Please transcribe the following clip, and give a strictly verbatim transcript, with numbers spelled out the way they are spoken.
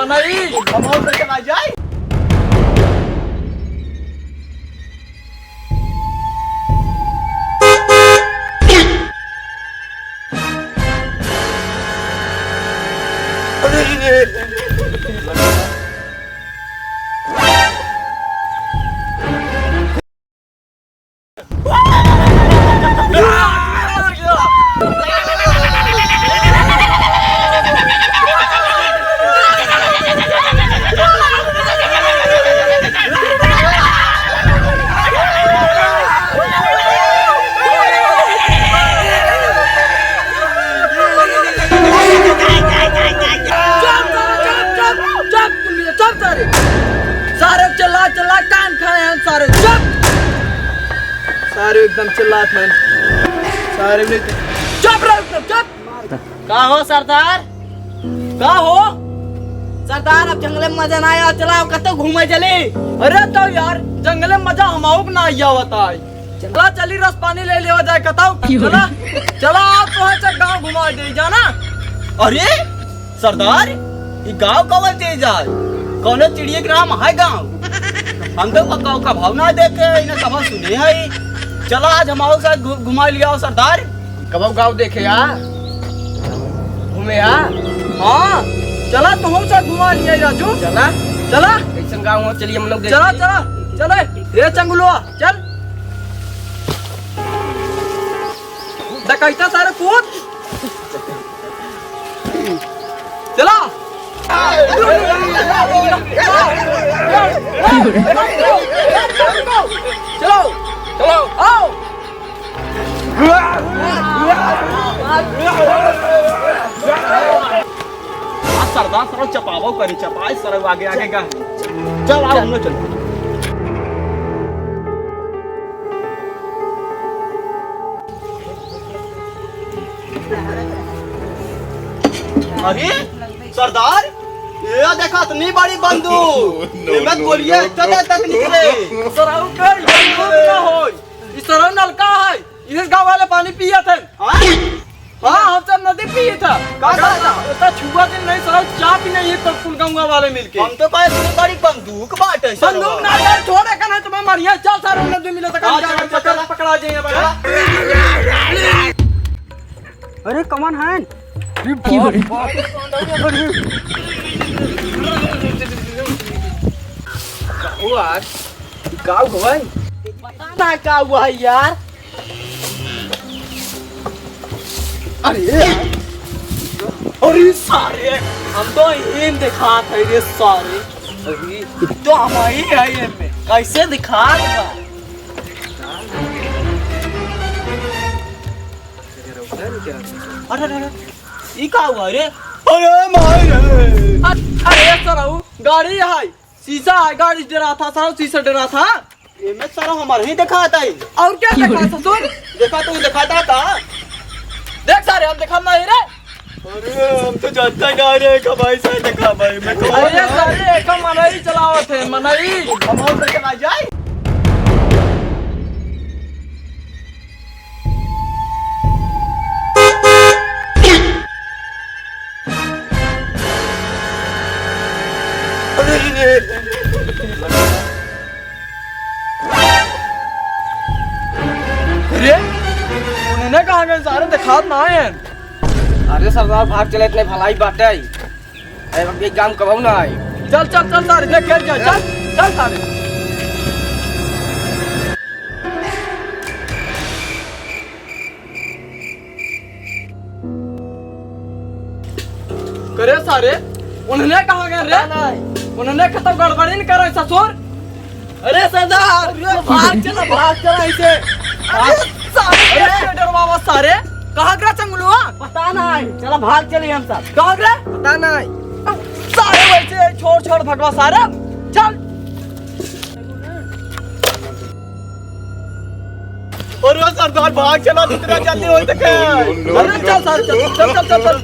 नहीं, हम और चला जाए। चुप, चुप, चुप, चुप, चुप, चुप, चुप, चुप, चुप, चुप, सारे। सारे चिल्ला, चिल्ला कान खाए हैं सारे, चुप। सारे एकदम चिल्लात हैं। सारे मिलके चुप रहो, एकदम चुप। का हो सरदार? का हो? सरदार, अब जंगले में मजा ना आया, चला कतौ घूमे चली। अरे तो यार, जंगले में मजा हमाऊ के ना आया बताई। चला, चली रस पानी ले लेवा जाए, कतौ। क्यों? चला, चला, आप तो है से गाँव घुमा दे जाना। अरे सरदार, ई गाँव कवन चीज है? कौनो चिड़िया के नाम है गाँव? हम तो गाँव कभौ ना देखे, इन्हें कभौ सुने है। चला, आज हमारे साथ घु-, घुमा लिया सरदार। कभौ गाँव देखे आ, घूमे आ। हाँ, चला, तुहूँ साथ घुमा लिया राजू। चला। चला। कैसन गाँव हो, चलिए हम लोग चला, देखते हैं। चला, चला। ए चंगुलवा, चल। डकैता सारे कूद। चला। चलो, चलो, आओ। आज सरदार सरौ चपावो करी, चपाई सरौ आगे आगे का। चल, आओ, हम लोग चलते। अरे सरदार, ये देखा, इतनी बड़ी बंदूक। एमे गोलियां इतना देर तक निकले। सरऊ के ये बंदूक ना होई। ई सरऊ नलका है। इस गाँव वाले पानी पिए थे। हाँ? हाँ, हम सब नदी पिए था। का, का, का? इतना छुआ दिन नहीं सरऊ, चाह भी नहीं है, तो कुल गाँव वाले मिलके। हम तो कहे इतनी बड़ी बंदूक बाटे सरऊ। बंदूक ना यार, छोड़े का नहीं, तुम्हें मारिया। चल सरऊ, नदी मिले तो हाँ, चल, चल, चल, चल। पकड़ा जाइए बड़ा। अरे कमन है? अरे बाप, बाप। का हुआ? का हुआ? पता ना का हुआ है यार। अरे यार। अरे सारे, हम तो इन दिखात है रे सारे। अभी तो हम ही है इनमें। कैसे दिखात बा? अरे, अरे, अरे, ई का हुआ रे? अरे माई रे! अरे, अरे सरऊ, गाड़ी है, शीशा है, गाड़ी डरा था सरऊ, शीशा डरा था। एमे सरऊ हमारे ही दिखाता है। और क्या देखा ससुर? देखा तू दिखाता था। देख सारे, हम देखा नहीं रे। अरे हम तो जानता ही ना रे, कमाई से देखा भाई, मैं तो अरे सारे, एक मनई चलावत है, मनई। हम और चला जाए। अरे, उन्हें कहाँ गए सारे, दिखात ना आए हैं। अरे सरदार, भाग चले, इतने भलाई बाटे। अरे, अब ये गाँव कबहू ना आए। चल, चल, चल सारे, देख, खेल, चल, चल, चल सारे। करे सारे, उन्हें कहाँ गए रे? पता नहीं। उन्हें कतौ गड़बड़ी न करे ससुर। अरे सरदार, अरे भाग चला, भाग चला इसे। अरे सारे, अरे कैसे डरवावा सारे? कहाँ गया चंगुलवा? पता नहीं, चला भाग चली हम सब। कहाँ गया? पता नहीं। सारे वैसे छोड़ छोड़ भगवा सारे, चल। अरे सरदार, भाग चला, जितना जल्दी हो सके। अरे चल सर, चल, चल, चल, चल, चल।